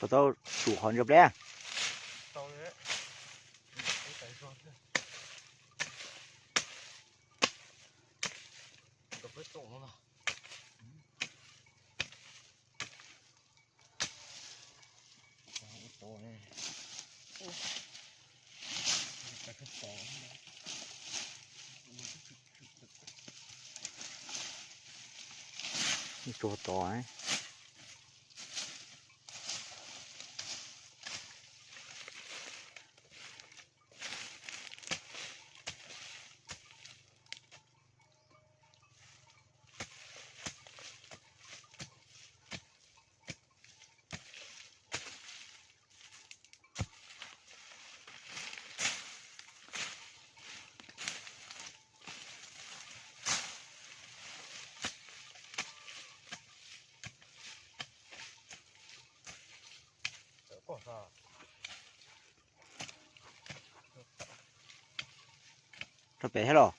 Puas tau tsum qhov ntsuag pleb? Tsuag tod. Rau pem thiab los?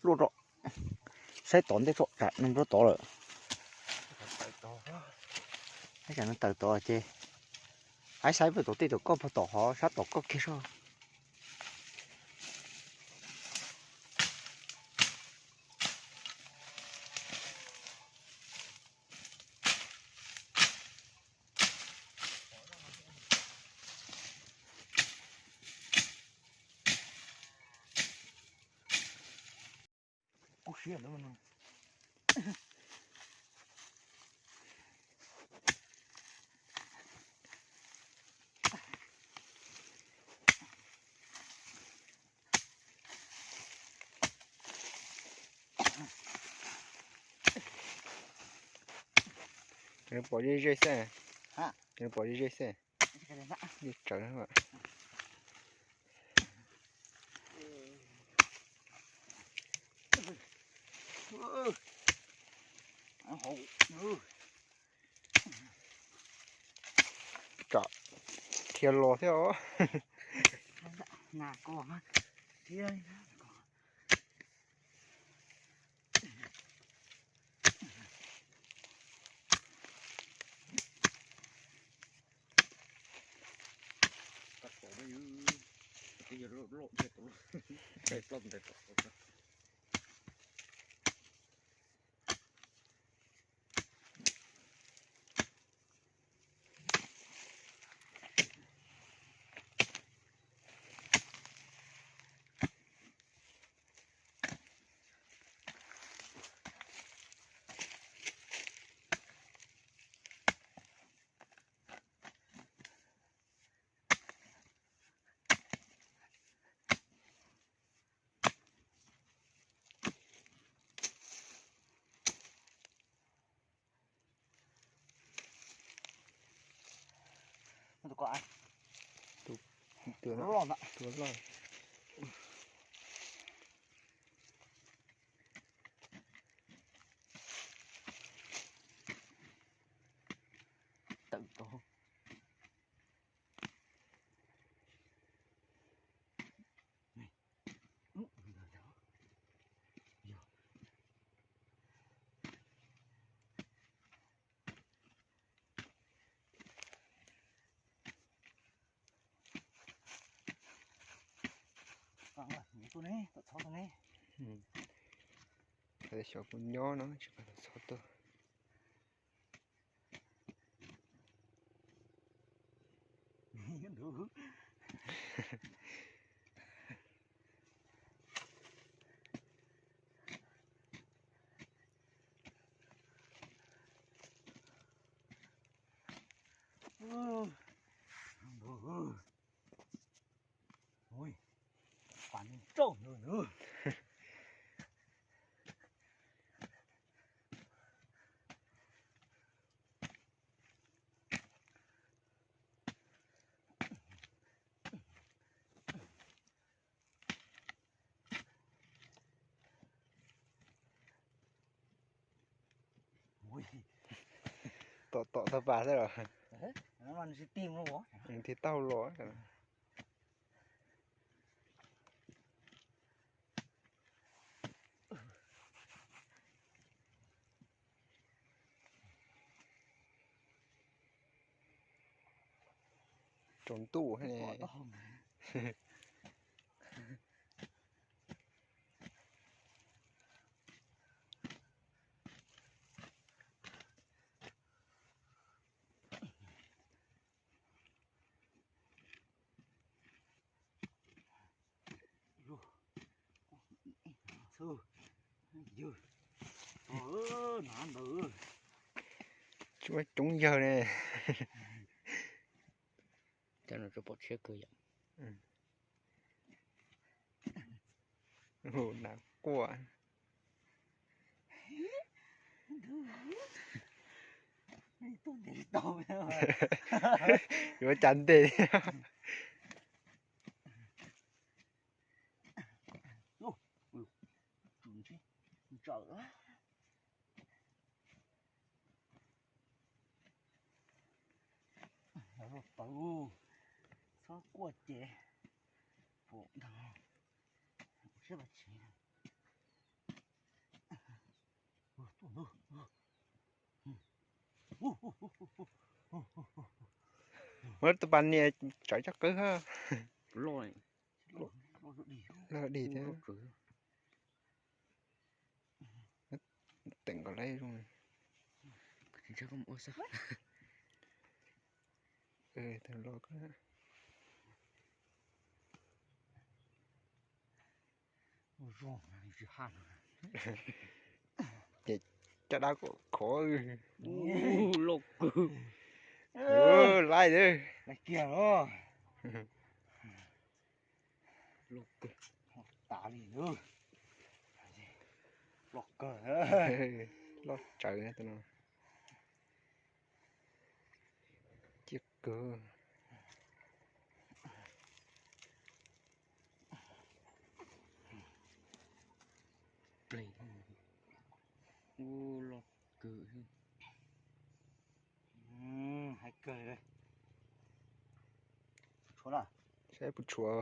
Luaj rau, saib tod ntej tso, tsam nws nrov tod lawm. Ib tsam nws tawm tod ces, aib saib puag tom tej tom koj puag tom qhov sab tom koj kiag soj. Nws pom ze ze xwb. Nws pom ze ze xwb. Yeej tsawv. Tsam dhia los thiab os. Tus ko, tus, tus loj, tus loj. Tawm tod. Xyov kuv nyob no tsis pom txhob tuaj. Tom tom tau pas xwb los? Thiaj tau los. Tsaus ntuj ne. Tsis muaj coob yawg ne. Cov no tsuas pom tshiab kawg yom. Nas quaj. Yuav cas ntes. Tawv, txhob quaj ces pum ntag. Siab vaj tsev. Muab tus pas nias tsawv coj qwb ha. Loj dig thiab. Teem nkaus lawm zoo. Ces caj dab kom khov. Loj kawg. Laib kiag os. Loj kawg. Tas li. Loj kawg. Loj tsawv tus no. Ciaj kawg. Plig. Ub, loj kawg. Hais kawg li. Tshuav na. Saib puas tshuav.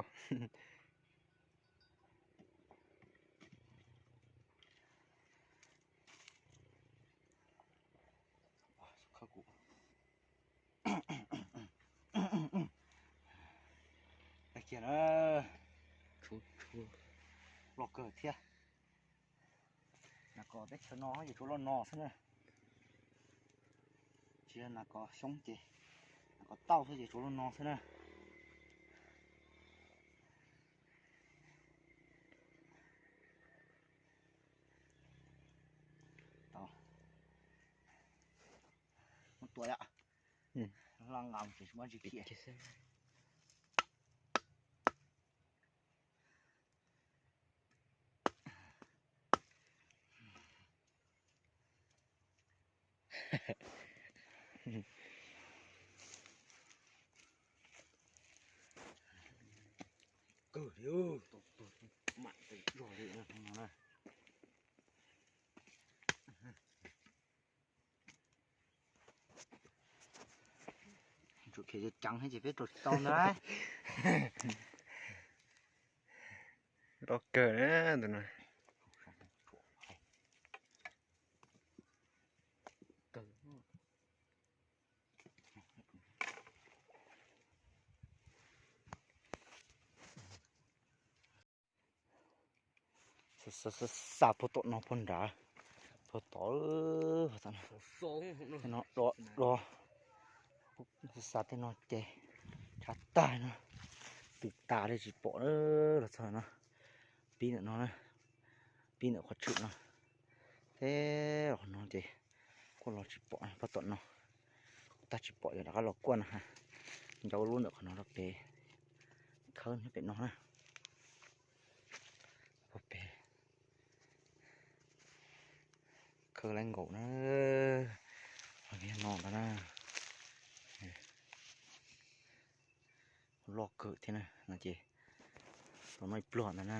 Kiag na. Loj kawg thiab. Nas kos teb chaws no ces tsuas loj no xwb na. Tsis yog nas kos xyoob ces, nas kos tauj xwb ces tsuas loj no xwb na. Muab tua yom. Laj nqa mus tsev tsis muaj tsis khiam. Kawg li, mam zog li no na. Tsuas khiav ceev ceev thiab ces peb rau tsis tau ntag. Loj kawg na tus no. Xa puag tom no puag nrad, puag tod, no do, xa tej no ces tshav tag no, twm tas li tsis pom na. Los txog no, pib ntawm no na, pib ntawm qhov tshwm no, thiab los qhov no ces kuj los tsis pom, puag tom no, tag tsis pom, yog rov qab los kuaj no ha. Ncau lub ntawm qhov no rau pem, khawb nyob pem no na. Puag pem, khawb laib nkaus na, no ntag na. Loj kawg thiab na, no ces tau noj ib pluag ntag na.